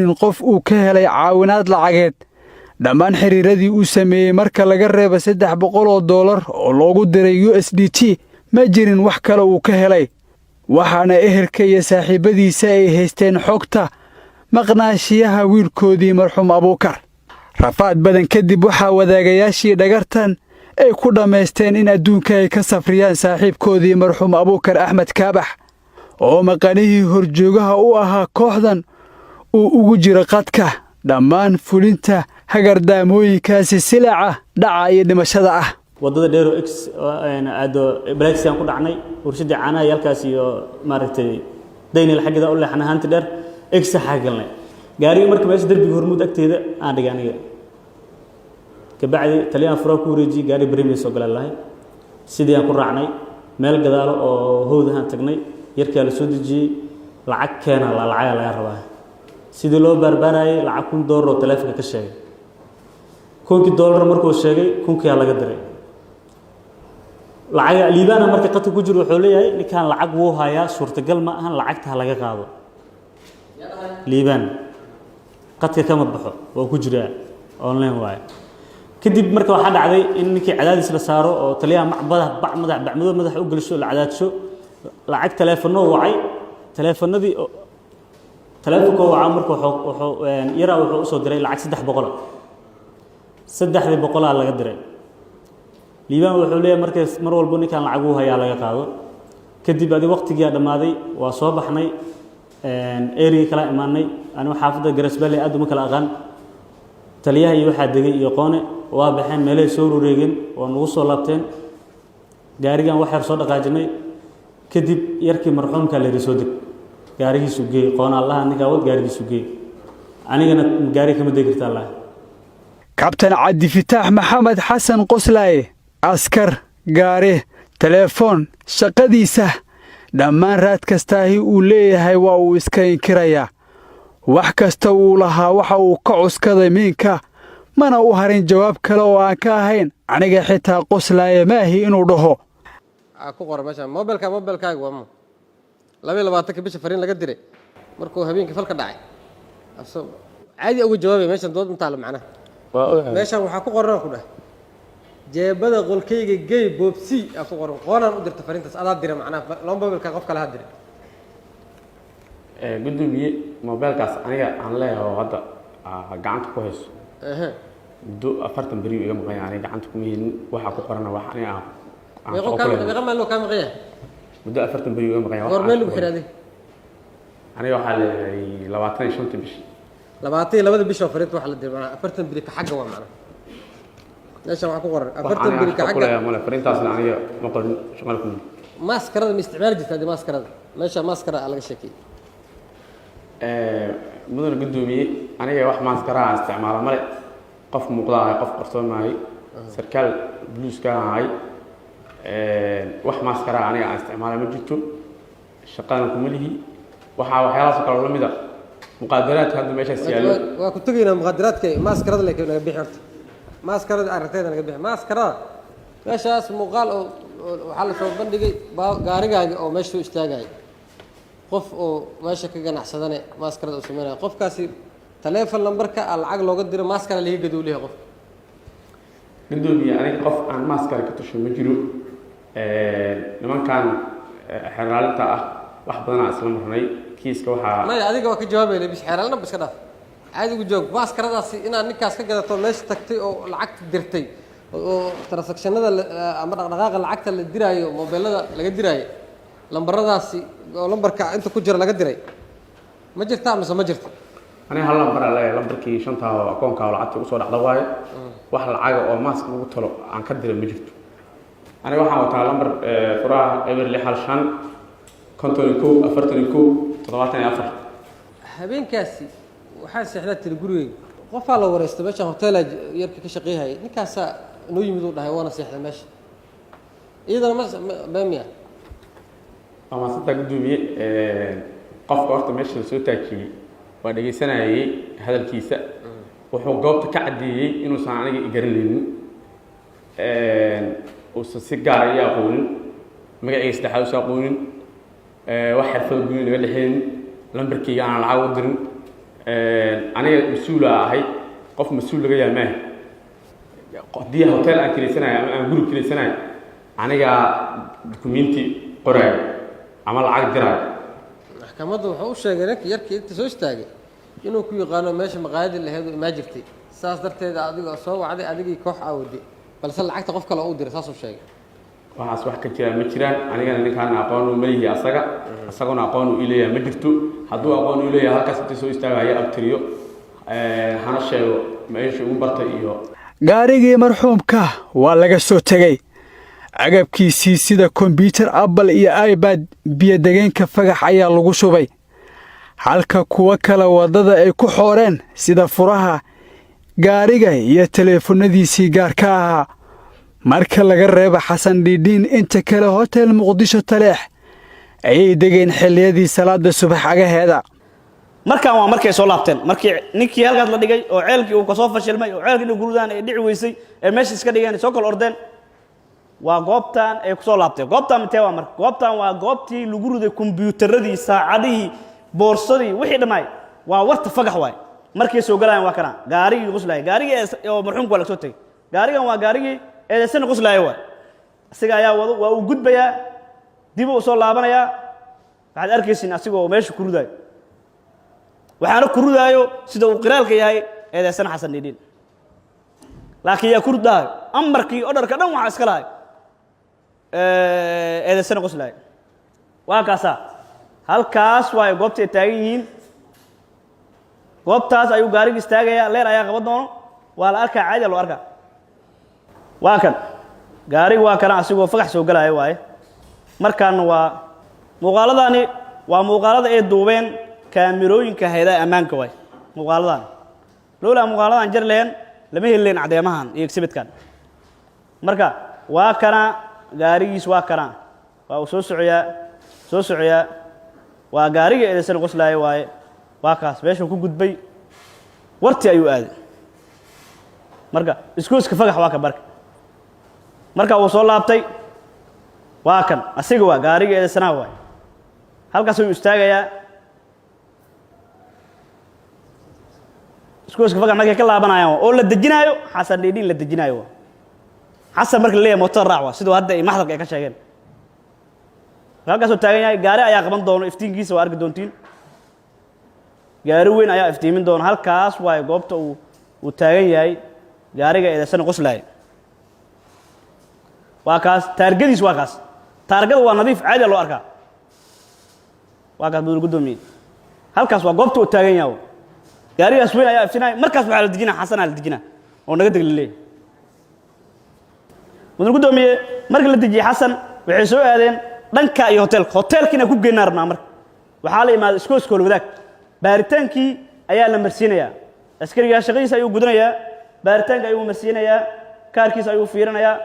Qof uu ka helay caawinaad lacageed dhammaan xiriiradii uu sameeyey, marka laga reebo $300 oo loogu diray USDT, ma jirin wax kale uu ka helay. Waxaana ehelka iyo saaxiibbadiisa ay haysteen xogta maqnaashiyaha wiilkoodii marxuum Abuukar. Rafaad badan kadib, waxaa wadaagayaashii dhagartan ay ku dhammaysteen in adduunka ay ka safriyaan saaxiibkoodii marxuum Abuukar Axmed Kaabax, oo maqanihii horjoogaha u ahaa kooxdan uu ugu jiro qadka dhammaan fulinta hagardaamooyinkaasi silaca, dhaca iyo dhimashada ah. Waddada dheero x aado Blaxian ku dhacnay, warshadii caanaha iyo halkaas iyo maaragtay Daynil xaggeeda u leexnay, hanti dheer x xaa galnay. Gaarigii marka meesha derbiga Hormuud agteeda aan dhigay aniga. Kabacdi taliyaan furaa ku wareejiyey gaari, berrimay soo galeen lahay. Sidii aan ku raacnay meel gadaalo oo howdahaan tagnay, yarkaa la soo dejiyey. Lacag keena, la lacagaa laga rabaa. Sidii loo baarbaarayay, lacag $1,000 oo taleefonka ka sheegay. 1,000-kii dollar markuu sheegay, 1,000-kiyaa laga diray lacaga. Liibaana marka qadka ku jiro wuxuu leeyahay, ninkan lacag wuu hayaa, suurtagal ma ahan, lacagta ha laga qaado. Liibaan qadka kama baxo, waa ku jiraa, online waaye. Kadib marka waxaa dhacday in ninkii cadaadis la saaro oo taliyaha macbada bac madax bacmado madaxa u gelsho, la cadaadsho lacag. Taleefanoo wacay, taleefanadii taleefonkoo wacaa. Marka wuxuu yaraa wuxuu usoo diray lacag 300. 300-dii boqolaa laga diray. Liibaan wuxuu leeyahay markaas mar walbo ninkan lacag uu hayaa, laga qaado. Kadib adi waqtigiyaa dhammaaday, waa soo baxnay, area kala imaanay. Anigu xaafadda Garasballe aad uma kala aqaan. Taliyaha iyo waxaa degay iyo qoone waa baxeen, meelahay soo wareegeen, waa nagu soo laabteen. Gaarigan wax yar soo dhaqaajinay kadib, yarkii marxuumkaa la yidhi, soo deg, gaarigiisu geey. Qoona allaha, ninkaa wad, gaarigiisu geey, anigana gaari kama degi karta allaha. Kabtan Cabdifitaax Maxamed Xasan Qoslaaye, askar, gaari, teleefoon, shaqadiisa, dhammaan raad kastaahi uu leeyahay waa uu iska inkirayaa. Wax kasta uu lahaa waxa uu ka cuskaday miinka, mana u harin jawaab kale oo aan ka ahayn "aniga xitaa qoslaaye maahi" inuu dhaho. Ku qoran meeshaan mobilka, mobilkaaga waa 22-ka bisha fariin laga diray markuu habeenkii falka dhacay. Caadi uga jawaabay, meeshan dood intaa macnaha. Meeshan waxaa ku qoran, ku dheh, jeebada qolkayga gey boobsi aa ku qoran. Qoonaan u dirta fariintaas, adaa dira macnaha, laba mobilka qof kale ha diray. Gudoomiye, mobilkaas aniga aan leeyahay oo hadda gacanta ku hayso, muddo 40 beri iga maqan yahay. Aniga gacanta kuma helin. Waxaa ku qorana wax aniga aan meeqo shaqo kaa ku leeyahay. Meeqa maalin oo kaa maqan yahay? Muddo 40 beri iga maqan yahay. Goor meel lagu xidhaaday? Aniga waxaa leeyahay 25-ta bishi. 22-da bisha oo fariinta waxa la diray macnaha 40 beri ka xagga waa macnaha. Meeshan waxaa ku qoran wax 40 aniga beri aan ka shaqo ku xagga. leeyahay male. Fariintaasna aniga ma qorin, shaqada kuma. Maaskarada ma isticmaali jirta adi? Maaskarada meesha maaskara aa laga sheekayey. Mudane gudoomiye, aniga wax maaskaraha aan isticmaalo male. Qof muuqda ahay, qof qarsoon maahay, sarkaal buluuska ahay. Wax maaskaraha aniga aan isticmaala ma jirto, shaqadana kuma lihi. Waxaa waxyaalahaas oo kale la mid a muqaadaraadka hadda meeshaas yaallo. Waa ku tegaynaa muqaadaraadka. Maaskarada le naga bixi horta, maaskarada aragtayda naga bixi. Maaskarada meeshaas muuqaal oo waxaa lasoo bandhigay gaarigaaga oo meesha soo istaagaya, qof oo meesha ka ganacsadane maaskarada uu sameynaya. Qofkaasi taleefon lambarka aa lacag looga diro, maaskara laga gadow leeyahay qofka. Gudoomiye, aniga qof aan maaskara ka tusho ma jiro. Nimankan xeraalinta ah wax badanaa isla marnay kiiska waxaa. Maya, adiga waa ka jawaabayna bis, xeeraalna ba iska dhaaf, caadi ugu jawaab. Maaskaradaasi inaad ninkaas ka gadato, meesha tagtay oo lacagta dirtay oo transactionada ama dhaqdhaqaaqa lacagta la diraayo, mobeelada laga diraayo, lambaradaasi oo lambarka inta ku jira laga diray, ma jirtaa mise ma jirto? Aniga hal lambar aa leeyahay, lambarkii shantaa oo akoonkaa oo lacagta usoo dhacda waaye. Wax lacaga oo maask lagu talo aan ka diray ma jirto. Aniga waxaan wataa lambar furaha 0615 51 41 74. Habeenkaasi waxaa seexdaa tiri gurigeyga. Qofaa la wareystay meeshaan, hoteelaa yarka ka shaqeeyhayay. Ninkaasaa noo yimid uu dhahay, waana seexday meesha iyadana ma beemiya? Waa maasantaa, gudoomiye. Qofka horta meesha la soo taajiyey waa dhegaysanayay hadalkiisa. Wuxuu goobta ka caddeeyey inuusan aniga i garanaynin, uusan si gaara ii aqoonin, magacayga saddexaad uusan aqoonin, wax xirfada guni naga dhexeynin, lambarkayga aanan lacag u dirin. Aniga mas-uula ahay, qof mas-uul laga yahay maaha. Haddii hotel aan kireysanayo ama aan guri kireysanayo, anigaa dukumenti qoraayo ama lacag diraayo. Maxkamadda wuxuu u sheegay ninka yarkii inta soo istaagay inuu ku yaqaano meesha maqaayadii lahayd oo imaa jirtay, saas darteed adiga soo wacday, adigii koox aawaday, balse lacagta qof kale u diray, saasuu sheegay. Waxaas wax ka jiraan ma jiraan. Anigana ninkaan aqoon u malihi, asaga isaguna aqoon u ileeyahay ma jirto. Hadduu aqoon u leeyahay, halkaas inta soo istaaga haya abtiriyo, hana sheego meesha ugu bartay iyo Gaarigii marxuumka waa laga soo tegey. Agabkiisii sida kombyutar Apple iyo iPad biyodegeenka Fagax ayaa lagu shubay, halka kuwo kale waddada ay ku xooreen, sida furaha gaariga iyo teleefanadiisii gaarka ahaa. Marka laga reebo Xasan Dhiidhiin, inta kale Hotel Muqdisho Taleex ayay degeen xilliyadii salaada subax agaheeda. Markaan waa markay soo laabteen, markii ninkii halkaas la dhigay oo ceelkii uu kasoo fashilmay oo ceelkii inay gurudaan ay dhici weysay, ee meesha iska dhigeen, soo kala ordeen, waa goobtan ay kusoo laabteen. Goobtan mitee waa? Marka goobtan waa goobtii lagu riday kombiyuutaradii, saacadihii, boorsadii, wixii dhammaay. Waa warta Fagax waay. Markay soo galayaan waa kana gaarigii qoslaaya, gaarigii oo marxuumka waa laga soo tegey. Gaarigan waa gaarigii eedeysana qoslaaya waay. Isaga ayaa wado, waa uu gudbayaa, dib uu soo laabanayaa. Waxaad arkaysiin asigoo meesha ku ridaayo, waxaana ku ridaayo, sida uu qiraalka yahay, eedeysana Xasan Dhidhin. Laakiin yaa ku ridaayo? Amarkii odharka dhan waxaa iska lahay eedeysana qoslaayo. Waa kaasaa, halkaas waayo goobta ay taagan yihiin. Goobtaas ayuu gaariga istaagayaa, leer ayaa qaban doono, waa la arkaa, caadiya loo arkaa. Waa kan gaariga, waa kana asigoo Fagax soo galaayo waaye. Markaana waa muuqaaladani, waa muuqaalada ay duubeen kaamirooyinka hayadaha ammaanka waay muuqaaladan. Lowlaa muuqaaladan jar leheen, lama heli leen caddeemahan iyo exhibitkan. Marka waa kana gaarigiis, waa kana, waa uu soo socoyaa, soo socoyaa. Waa gaariga eedeysana qoslaayo waaye. Waa kaas meeshuu ku gudbay, warti ayuu aaday. Marka iskooska Fagax waa kan. Marka uu soo laabtay, waa kan asiga, waa gaariga eedeysanaha waay. Halkaas ayuu istaagayaa iskooska Fagax markay ka laabanayaan oo la dejinaayo Xasan Dhiidhiin, la dejinaayo waa Xasan. Marka la leeyahay mootada raac, waa siduu hadda ay maxdarka ay ka sheegeen. Halkaasuu taagan yahay, gaari ayaa qaban doono, iftiinkiisa waa arki doontiin, gaari weyn ayaa iftiimin doona. Halkaas waayo goobta uu taagan yahay gaariga eedeysana qoslaaya. Waa kaas taargadiis, waa kaas taargada, waa nadiif, caadiya loo arkaa. Waa kaas, mudul guddoomiye, halkaas waa goobta uu taagan yahay. Gaarigaas weyn ayaa iftiinaya. Markaas waxaa la dejinaa Xasanaa la dejinaa oo naga deg laleeyahay. Mudul guddoomiye, markii la dejiyey Xasan, waxay soo aadeen dhanka iyo hoteelka. Hoteelkiina ku geynaa rabnaa. Marka waxaa la imaaday iskooskool wadaag. Baaritaankii ayaa la marsiinayaa. Askarigaa shaqadiisa ayuu gudanayaa, baaritaanka ayuu marsiinayaa, kaarkiisa ayuu fiirinayaa,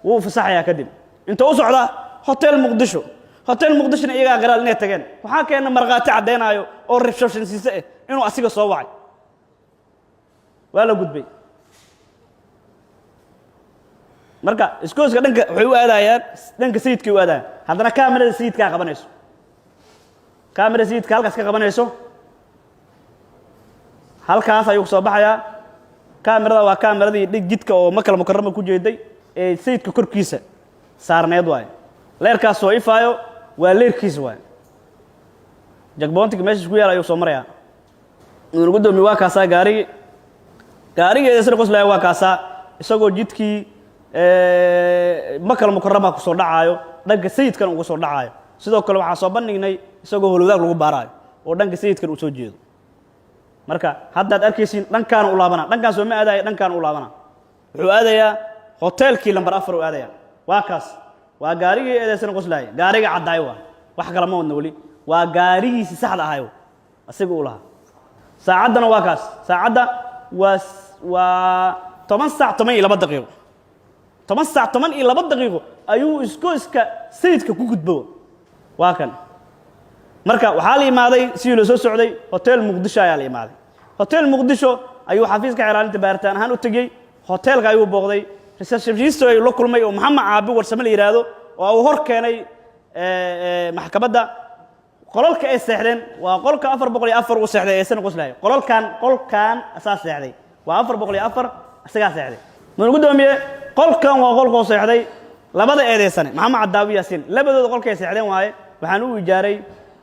wuu fasaxayaa. Kadib inta u socda Hotel Muqdisho. Hotel Muqdishona iyagaa qiraal inay tageen. Waxaa keena markhaati caddaynaayo oo reception siise eh inuu asiga soo wacay. Waa la gudbay. Marka iskooska dhanka waxay u aadayaan, dhanka Sayidkay u aadayaan. Haddana kaamirada Sayidkaa qabanayso, kaamirada Sayidka halkaas ka qabanayso. Halkaas ayuu soo baxayaa. Kaamirada waa kaamiradii dhig jidka oo Makal Mukarama ku jeeday ee Sayidka korkiisa saarneed waaye. Leerkaas soo ifaayo waa leerkiisa waaye. Checkpointiga meesha isku yaal ayuu soo marayaa. Mudane guddoomiye, waa kaasaa gaarigii, gaarigeeda sida qoslaya. Waa kaasaa isagoo jidkii Makal Mukarama ku soo dhacaayo, dhanka Sayidkan uga soo dhacaayo. Sidoo kale waxaa soo bandhignay isagoo Holwadaag lagu baaraayo oo dhanka Sayidkan uu soo jeedo. Marka haddaad arkaysiin, dhankaana u laabana, dhankaan soo ma aadaya, dhankaana u laabana. Wuxuu aadayaa hoteelkii lambar 4 uu aadaya. Waa kaas, waa gaarigii eedeysana qoslaaya, gaariga caddaay. Waa wax kale ma wadna weli, waa gaarigiisi saxda ahayo asiga uu lahaa. Saacaddana waa kaas, saacadda waa 10 saac 12 daqiiqo. 10 saac 12 daqiiqo ayuu iskooska Sayidka ku gudbo. Waa kan. Marka waxaa la imaaday sidii loo soo socday, Hotel Muqdisho ayaa la imaaday. Hotel Muqdisho ayuu xafiiska xeeraalinta baaritaan ahaan u tegey. Hoteelka ayuu booqday, receptionist ayuu la kulmay oo Maxamed Caabi Warsame la yidhaahdo oo uu hor keenay maxkamadda. Qolalka ay seexdeen waa qolka 404 uu seexday eesan qoslayo. Qolalkan, qolkan asaa seexday, waa 404, isagaa seexday. Mudan guddoomiye, qolkan waa qolkoo seexday labada eedeysane, Maxamed Cadaawi, Yaasiin. Labadooda qolkay seexdeen waaye. Waxaan u ijaaray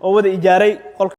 oo wada ijaaray qolka.